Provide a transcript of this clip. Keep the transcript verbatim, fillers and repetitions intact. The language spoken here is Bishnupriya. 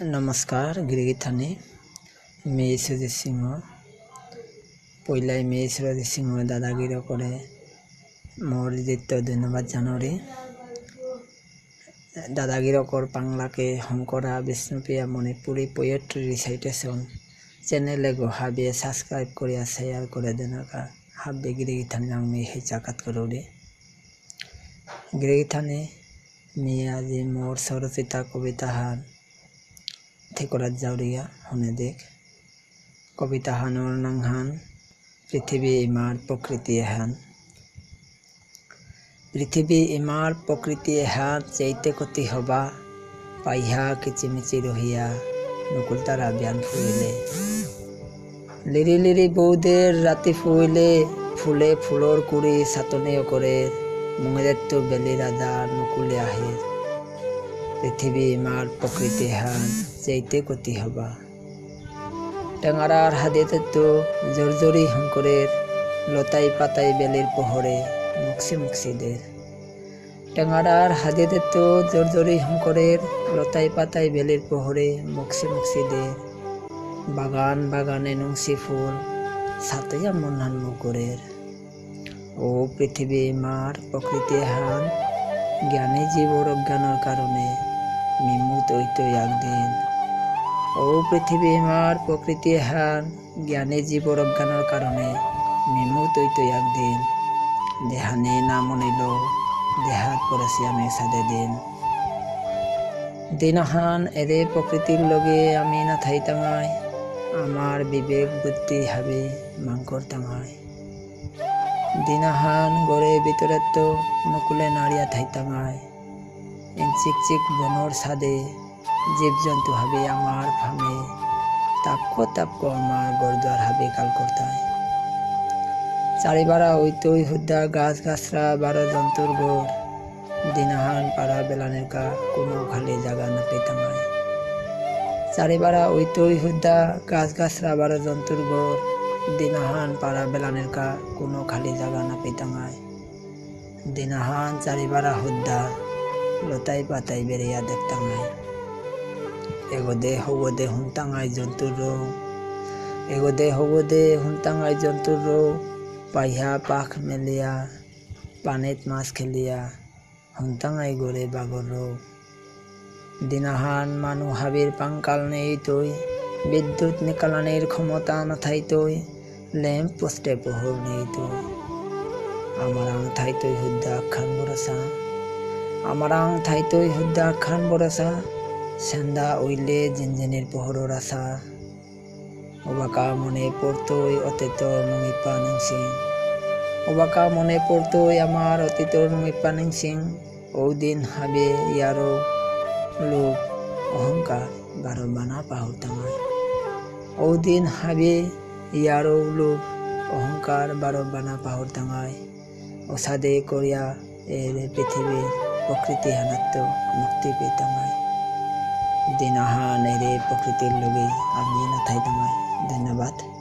নমস্কার, গিরিগিথানি। মি সুজিত সিংহ। পইলাই মি সুজিত সিংহ দাদাগিরকরে মোর হৃদয়ত্ত ধন্যবাদ জানারি। দাদাগিরকর পাংলাকে হংকরা বিষ্ণুপ্রিয়া মণিপুরী poetry recitation channel এগো হাবিয়ে subscribe করিয়া share করে দেনাকা হাব্বি গিরিগিথানি নাং মি হেইচা কাত করুরি। গিরিগিথানি, মি আজি মোর স্বরচিতা কবিতাহান থিকরাত যাউরিয়া হুনে দেখ। কবিতাহানর নাঙহান পৃথিবী ইমার প্রকৃতি এহান। পৃথিবী ইমার প্রকৃতি এহান চেইতে কতি হবা, পাইহা কিচিমিচি রহিয়া, নকুলতারা বিয়ান ফুইলে। লিরি লিরি বৌদের রাতি ফুইলে, ফুলে ফুলর কুড়ি সাতনে অকরের, মুঙেদেত্ত বেলি রাজা নকুলে আহের। পৃথিবী ইমার প্রকৃতি এহান চেইতে কতি হবা। টেঙারার হাদিয়েত্ত জর্জরি হংকরের, লতাই পাতাই বেলির পোহরে মুকসি মুকসি দের। টেঙারার হাদিয়েত্ত জর্জরি হংকরের, লতাই পাতাই বেলির পোহরে মুকসি মুকসি দের। বাগান বাগানে নুংসি ফুল, সাতয়া মনহান মুকরের। ও পৃথিবী ইমার প্রকৃতি এহান, জ্ঞানী জীবর অজ্ঞানর কারণে মিমুত অইতই একদিন। ও পৃথিবী ইমার প্রকৃতি এহান, জ্ঞানী জীবর অজ্ঞানর কারণে মিমুত অইতই একদিন। দেহানি না মনিল, দেহাত পরসি আমি সাদে দিন। দিনাহান এরে প্রকৃতির লগে আমি না থাইতাঙাই, আমার বিবেক বুদ্ধি হাবি মাংকরতাঙাই। দিনাহান গরে ভিতরেত্ত নকুলে নাড়িয়া থাইতাঙাই। ইনচিকচিক বনর সাদে জীবজন্তু হাবি আমার ফামে তাপকো তাপকো আমার গরদুয়ার হাবি কাল করতাই। চারিবারা উইতই হুদ্দা গাছ গাছরা বারো জন্তুর ঘর। দিনাহান পারা বেলানের কা কোনো খালি জাগা না পেতাঙাই। চারিবারা উইতই হুদ্দা গাছ গাছরা বারো জন্তুর ঘর। দিনাহান পারা বেলানের কা কোনো খালি জাগা না পেতাঙাই। দিনাহান চারিবারা হুদ্দা লতাই পাতাই বেরিয়া দেখতাঙাই। এগোদে হগোদে হুনতাঙাই জন্তুর রৌ। এগোদে হগোদে হুনতাঙাই জন্তুর রৌ। পাইহা পাখ মেলিয়া, পানিত মাছ খেলিয়া, হুনতাঙাই গরে বাগর রৌ। দিনাহান মানু হাবির পাংকাল নেইতই, বিদ্যুৎ নিকালানির ক্ষমতা না থাইতই, ল্যাম্প পোস্টে পোহর নেইতই। আমারাং থাইতই হুদ্দা খান ভরসা, আমারাং থাইতই হুদ্দা খান ভরসা, সেন্দা উইলে জিনজিনির পোহরর আশা। ওবাকা মনে পড়তই অতীতর নুঙিপা নিংসিং। ওবাকা মনে পড়তই আমার অতীতর নুঙিপা নিংসিং। ঔদিন হাবি ইয়ারো লোভ অহংকার বারো বানা পাহুরতাঙাই। ঔদিন হাবি ইয়ারো লোভ অহংকার বারো বানা পাহুরতাঙাই। অসাদে করিয়া এরে পৃথিবীর প্রকৃতি হানাত্ত মুক্তি পেতাঙাই। দিনাহান এরে প্রকৃতির লগে আমি না থাইতাঙাই। ধন্যবাদ।